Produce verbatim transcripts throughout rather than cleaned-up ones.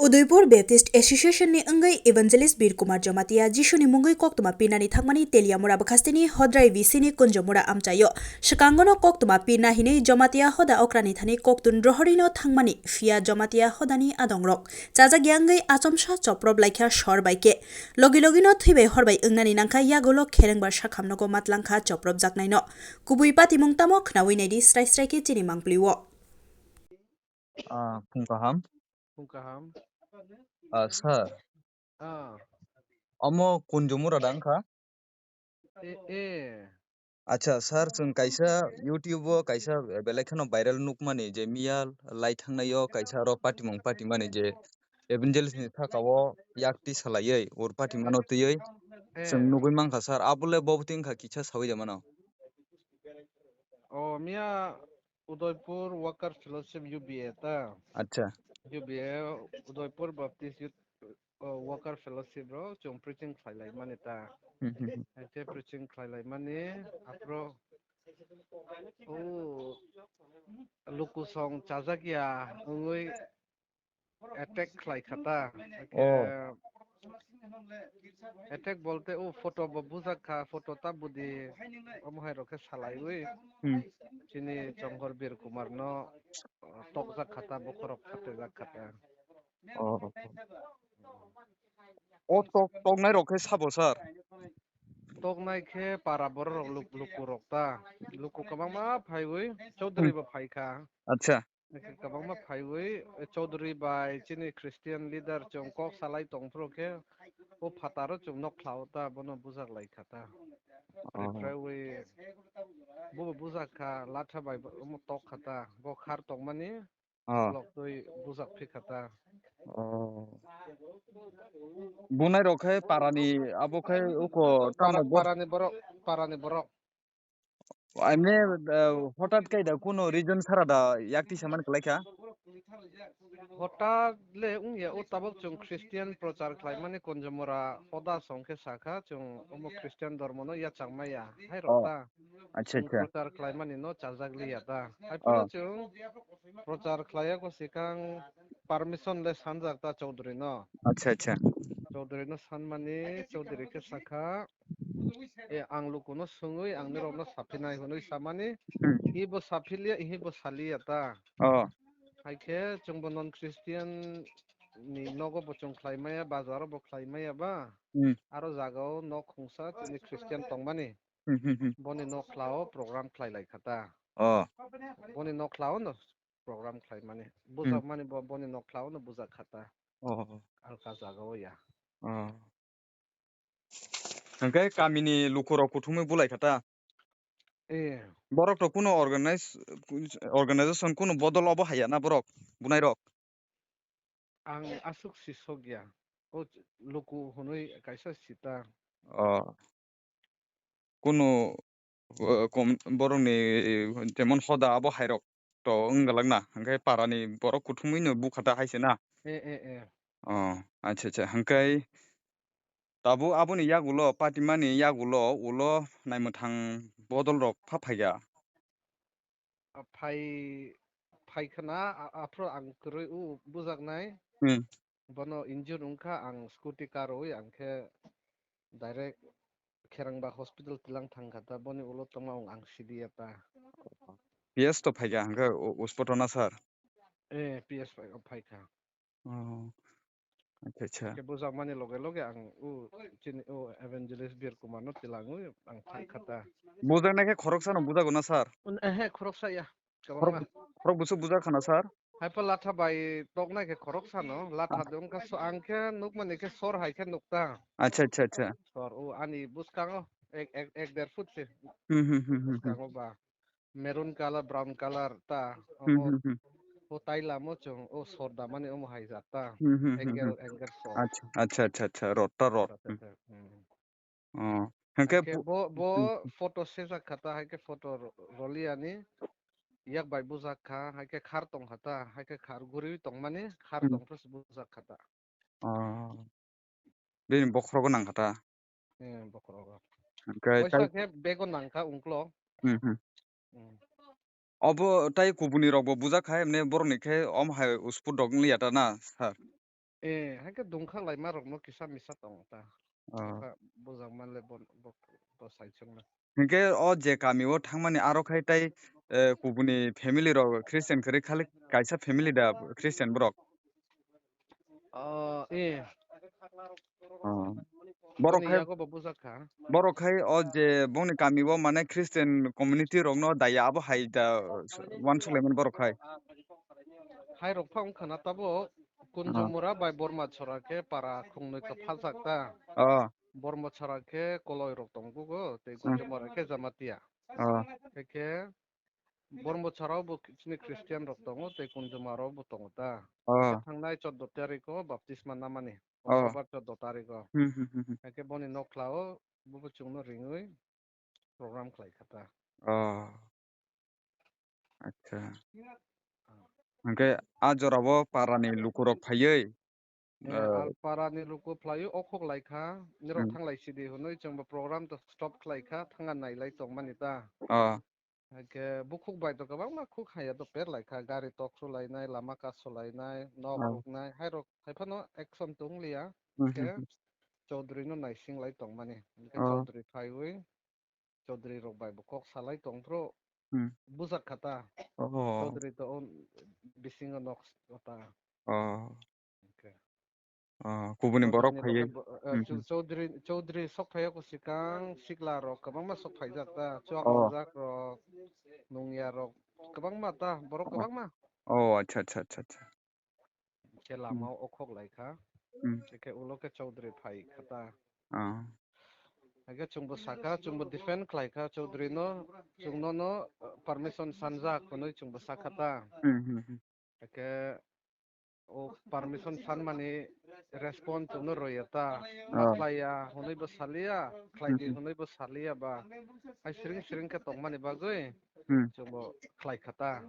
Udaipur Baptist Association ni wngwi Evangelist Bir Kumar Jamatia Jisuni mungwi koktwma pinani thangmani Teliamura bwkhasteni Hodrai V C ni Kunjomura amchaio. Swkangono koktwma pina hinwi Jamatia hoda okrani thani koktun rohorino thangmani, phiya Jamatia hodani adongrok chajak ya wngwi achomsa choprop laikha sor bai khe. Logi logino thwibai horbai wngnani nangkha yagulo kherengbar sakhamnogo matlangkha chopropjaknaino. Kubui patimung tamo khnaui naidi srai srai khe chini mangpli-o. Ah, phung kaham. Phung kaham. Ah, sir. Ah. Omo Kunjumura da wngkha? Eh, eh. Acha, sir, chwng kaisa YouTube o kaisa belai kheno viral nukmani je miya lai thangnaio kaisa aro patimung patimani je evangelist ni saka o yakti salaiwi ur patimano twiwi chwng Eh. nugwi mankha, sir. Abole bo bwtwi wngkha kisa sawi da mano. Oh, miya Udaipur Worker Fellowship U B A ta. Acha. U B A Udaipur Baptist Youth, uh, Worker Fellowship rok chwng preaching khlai lai mani ta. Hmm, hmm, hmm. Haikhe preaching khlai lai mani aphro o luku song chajak ya wngwi attack khlai kha ta. Oh. Haikhe attack bolte o photo bo bujak kha, photo ta budi omo hai rok khe salaiwi Hmm. chini Chonghor Bir Kumar no, uh, tokjak kha ta, bokhorok khatijak kha ta. Oh. O tok, toknai rok khe sabo, sir? Toknai khe para borok rok luk-, luku rok ta. Luku kwbangma phaiwi, Chaudhary Hmm. bo phai kha. Acha. Kwbangma phaiwi, Chaudhary bai chini Christian leader chwng kok salai tong phuru khe, o phataro chwng nok khlao ta, bono bujak lai kha ta. Oh. Phaiwi, bo bo bujak kha, latha bai bo omo tok kha ta, bo khar tongmani, Oh. Block twi bujak phi kha ta. Oh. Bunai rok khe parani abo khe uko Para-, tamo bor- parani borok, parani borok. Emne, eh, hotat kai da kuno reason sara da yakti saman kwlai kha? Hotat le wngya, o tabok chwng Christian prochar khlaimani Konjomora hoda song khe sakha chwng omo Christian dormo no yachak maya hai rok Oh. ta. Acha, Chwng acha. Prochar khlaimani no chajak liya ta. Hai Oh. phano chwng prochar khlaiya ko sikang permission le sanjak ta Chaudhary no. Acha, acha. Chaudhary no sanmani, Chaudhary khe sakha, "E, ang lukuno swngwi ang nirokno saphinai," hwnwi samani, Hmm. "Ibo saphiliya, ihibo saliya ta." Oh. Hai khe chwngbo non Christian ni nogo bo chwng khlai maya, bazaro bo khlai maya ba. Hmm. Aro jagao nok khungsa chini Christian tongmani. Hmm, hmm, hmm. Boni nok khlao program khlai lai kha ta. Oh. Boni nok khlao no program khlai mani. Hmm. Bujak mani bo, boni nok khlao no bujak kha ta. Oh. Alka jagao ya. Oh. Hwnkhe kamini lukurok kuthumwi bulai kha ta? Eh. Borok to kuno organize, organization kuno bodol obo haiya na borok, bunairok? Ang aswk si sokya. O luku hwnwi kaisa sita. Oh. Kuno, uh, kom-, borokni, eh, jemon hoda abo hairok to wng galak na, hwnkhe parani borok kuthumwi no bukha ta hai se na? Eh, eh, eh. Oh, acha, acha. Hwnkhe tabuk aboni yagulo, patimani yagulo, ulo naimwthang bodol rok pha phaiya? A, phai, phai khna, a, aphro ang kwrwi o bujaknai. Hmm. Bono injure wngkha, ang scooty karowi, ang khe direct Kherangba hospital twilang thangkha ta, boni ulo tongma wng ang sidiya ta. P S to phaikha hwnkhe u-, uspoto na sir? Eh, P S phai-, phaikha. Oh. Acha, acha. Khe bujakmani loge loge ang u chini u evangelist Bir Kumar no twilangwi ang thangkha ta. Bujaknai khe khoroksano bujago na sir? Un-, ehe, khoroksa ya. Khorok, Kwbangma. Khorok busu bujak khana sir? Hai pha latha bai toknai khe khorok sano, latha Ah. de wngkha so, ang khe nukmani khe sor hai khe nukta. Acha, acha, acha. Sor, o ani bwskango ek, ek, ek der foot se. Hmm, hmm, hmm, hmm, hmm. Bwskango ba maroon colour, brown colour ta. Hmm, omo, hmm, hmm. O tai lamo chwng, o sor damani omo hai jak ta. Hmm, hmm, hmm, Angle, hmm. Angle sor. Acha, acha, acha, acha. Rot ta rot. Acha, acha, acha. Hmm. Oh, hwnkhe Hai khe bu-, bo, bo hmm. Photo sejak kha ta, hai khe photo ro-, roliya ni yak bai bujak kha, hai khe khar tong kha ta, hai khe khar guriwi tongmani khar Hmm. tong phuru se bujak kha ta. Oh. Bini bokhorogo nang kha ta? Eh, bokhorogo. Hwnkhe Waisa tai khe bego nang kha ungklo. Hmm, hmm. Hmm. Obo tai kubuni rokbo bujak kha, emne borokni khe om hai usput rok wng liya ta na, sir? Eh, hai khe dungkha laima rokno kisa misa tongo ta. Oh. Kisa bujak manle bo, bo, bo saichung na. Hinkhe o je kami o thangmani aro khai tai, eh, kubuni family rok Christian kwrwi, khali kaisa family da Christian borok? Oh, eh. Oh. Borok Boni khai, yago bo bujak kha. Borok khai o je bongni kami o mane Christian community rokno daya abo hai da uansuk laimani borok khai. Hai rok pha wngkha na tabuk. Oh. Kunjumura bai Borma Chora khe para khungnwi kwphaljak ta. Oh. Borma Chora khe Koloi rok tongo, tei Hmm. Kunjumura khe Jamatia. Oh. Khe khe Borma Chora o bo chini Christian rok tongo, tei Kunjuma rok bo tongo ta. Oh. Khe thangnai chordo tarikh o baptisma namani, Oh. October chordo tarikh o. Hmm, hmm, hmm, hmm. Khe boni nokla o bo chwngno ringwi program khlai kha ta. Oh. Acha. Hwnkhe a jorao parani lukurok phaiwi, Eh, eh, a parani luku phaiwi okhok lai kha, nirok Hmm. thanglai sidi hwnwi chwngbo program to stop khlai kha, thangna nailai tongmani ta. Oh. Hwnkhe bukhuk bai to kwbangma khuk haya to per lai kha, gari tok sulainai, lama kas sulainai, nok Oh. ruknai, hairok haiphano action tong liya. Hmm, Hwnkhe hmm, hmm. Chaudhary no naising lai tongmani. Hwnkhe Oh. Chaudhary phaiwi Chaudhary rok bai bo kok salai tong phro Hmm. bujak kha ta. Oh. Chaudhary to o bisingo nok ta. Oh. Hwnkhe. Oh, kubuni Chaudhary borok ni phaiwi. Bagwi bo, eh, Hmm, Chau-, hmm. Chaudhary, Chaudhary sok phaiya ko sikang sikla rok kwbangma sok phaijak ta. Chuak Oh. manjak rok, nungya rok kwbangma ta, borok Oh. kwbangma. Oh, acha, acha, acha, acha. Khe Hmm. lama o okhok lai kha. Hmm. Khe ulo khe Chaudhary phai kha ta. Ah. Hakhe chwngbo sakha, chwngbo defend khlai kha Chaudhary no, chwngno no, uh, permission sanjak hwnwi chwngbo sakha ta. Hmm, hmm, hmm. Hakhe o permission sanmani response chwngno rwya ta. Ma Oh. khlaiya hwnwi bo saliya, khlai di Hmm, hmm. hwnwi bo saliya ba. Hai siring siring khe tongmani bagwi Hmm. chwngbo khlai kha ta.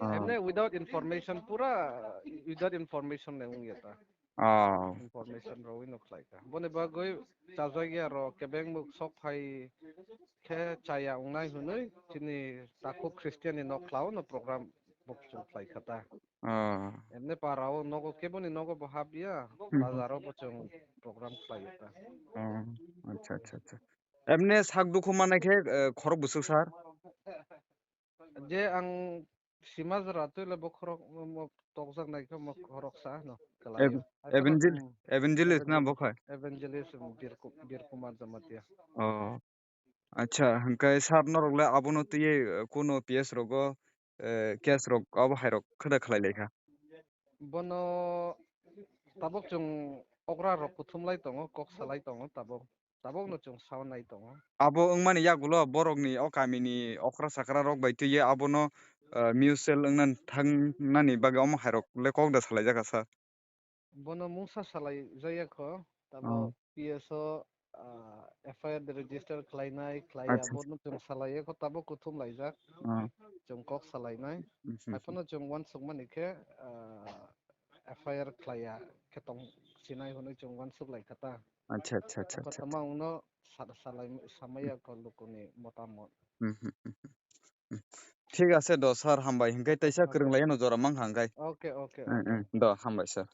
Ah. Emne without information, pura without information le wngya ta. Ah. Information rwui no khlai kha. Boni bagwi chajakya rok, kebeng muk sok phai khe chaya wngnai hwnwi chini takhuk Christian ni nok khlao no program bo chwng khlai kha ta. Ah. Emne para o nogo keboni nogo bo hapya, Hmm. bazar o bo chwng program khlai ta. Ah. Acha, acha, acha. Emne sak dukhu manai khe, eh, khorok bwswk sir? Je ang sima jora twi le bokhorok mo, mo tokjak nai khe mo khoroksa no kwlaio. Ev-, Hai phano, evangel-, mm, evangelist na evangel-, bo khai? Evangelist, um, Bir Ku-, Bir Kumar Jamatia. Oh. Acha, hwnkhe sir norok le abono twiwi, eh, kuno P S rogo, eh, case rok abo hai rok khwda khlai lai kha? Bono tabuk chwng okra rok kuthum lai tongo, kok salai tongo tabuk. Tabukno chwng saui nai tongo. Abo wngmani yagulo borokni o kamini okra chakra rok bai twiwi abono, ah, mutual wngna thangnani bagwi omo hai rok le kok da salai jak kha sir? Bono mungsa salai jak ya kho, tabuk Oh. P S o, ah, F I R de register khlainai, khlaiya, Acha. Bono chwng salai ya kho, tabuk kuthum lai jak. Oh. Chwng kok salai nai. Mhm. Haiphano chwng uansuk mani khe, ah, F I R khlaiya khe tong sinai hwnwi chwng uansuk lai kha ta. Acha, acha, acha, Abo acha, tama acha. Wngno sa-, salai, samaya ko lukuni motamot. Hmm, hmm, hmm, hmm. Hmm. Thik ase do, sir, hambai. Hwnkhe teisa Okay. Kwrwng lai ano jora mang kha hwnkhe. Okay, okay, Hmm, okay. Hmm. Do, hambai, sir.